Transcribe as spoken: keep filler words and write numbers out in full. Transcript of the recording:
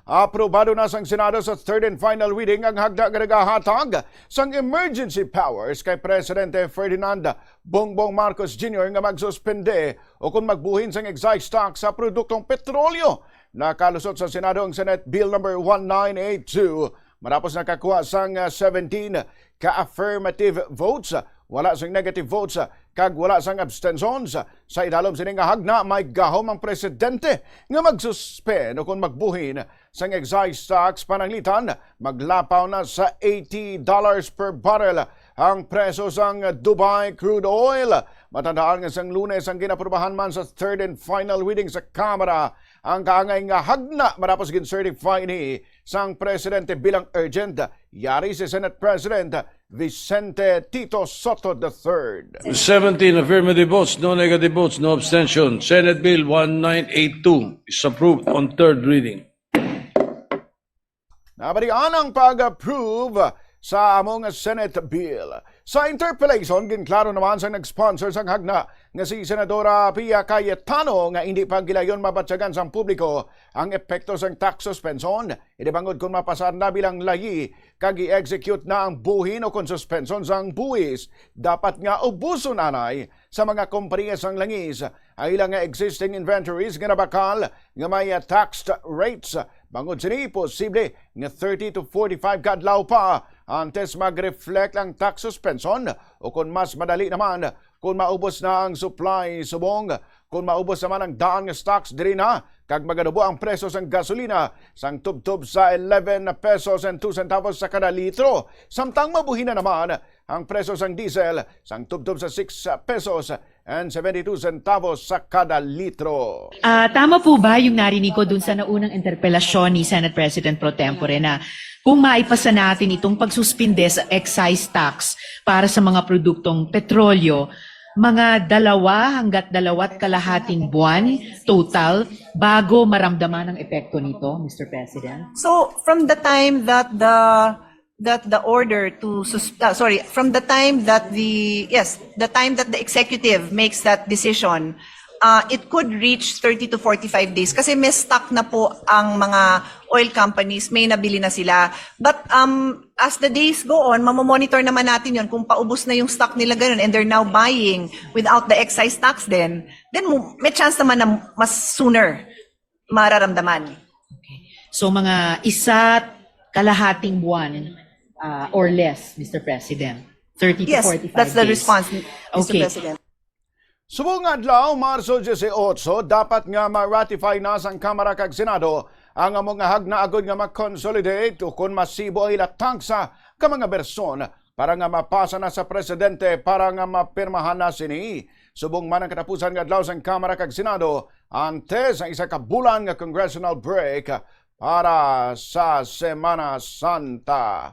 Aprobado na sang Senado sa third and final reading ang hagda nga nagahatag sang emergency powers kay Presidente Ferdinand Bongbong Marcos Junior nga magsuspende o kon magbuhin sang excise tax sa produktong petrolyo. Nakalusot sa Senado ang Senate Bill number one nine eight two. Matapos nakakuha sang, ah, seventeen ka affirmative votes, wala sang negative votes, kag wala sang abstentions. Sa idalom sini nga hagna, may gahom ang presidente nga magsuspend o kon magbuhin sang excise tax. Pananglitan, maglapaw na sa eighty dollars per barrel ang presyo sang Dubai crude oil. Matandaan nga sang Lunes ang ginaprubahan man sa third and final reading sa Kamara ang kaangay nga hagna matapos gin-certify ini sang presidente bilang urgent. Yari si Senate President Vicente Tito Sotto the third. Seventeen affirmative votes, no negative votes, no abstention. Senate Bill one nine eight two is approved on third reading. Nabalian ang pag-approve sa among Senate Bill. Sa interpellation, ginklaro naman sa nag-sponsor sang hagna nga si Senadora Pia Cayetano nga hindi pa gilayon mabatyagan sang publiko ang epekto sang tax suspension. Ini bangod kon mapasar na bilang layi kag i-execute na ang buhin o kon suspension sang buhis, dapat nga ubuson anay sa mga kompanya sang langis ang ila nga existing inventories nga nabakal nga may, ah, taxed rates. Bangod sini, posible nga thirty to forty-five ka adlaw pa antes mag-reflect ang tax suspension, o kon mas madali naman, kon maubos na ang supply subong, kon maubos naman ang daan nga stocks diri na, kag maganubo ang presyo sang gasolina sang tubtob sa eleven pesos and two centavos sa kada litro, samtang mabuhi na naman ang presyo sang diesel sang tubtob sa six pesos and seventy-two centavos sa kada litro. Ah, tama po ba yung narinig ko dun sa naunang interpelasyon ni Senate President Pro Tempore na kung maipasa natin itong pagsuspinde sa excise tax para sa mga produktong petrolyo, mga dalawa hanggat dalawa't kalahating buwan total bago maramdaman ang epekto nito, Mister President? So, from the time that the that the order to sus- ah, sorry, from the time that the yes, the time that the executive makes that decision, uh, it could reach thirty to forty-five days kasi may stock na po ang mga oil companies, may nabili na sila. But um as the days go on, mamomonitor naman natin yon kung paubos na yung stock nila ganun and they're now buying without the excise tax then, then mo- may chance naman na mas sooner mararamdaman. Okay. So mga isa kalahating buwan, ah, or less, Mister President. Thirty to Yes, forty-five that's the days. Response, Mister Okay. President. Subong nga adlaw, Marso dieciocho, dapat nga ma-ratify na sang Kamara kag Senado ang amo nga hagna agod nga ma-consolidate o kon masibo ang ila tagsa ka mga bersyon para nga mapasa na sa presidente para nga mapirmahan na sini. Subong man ang katapusan nga adlaw sang Kamara kag Senado antes ang isa ka bulan nga congressional break para sa Semana Santa.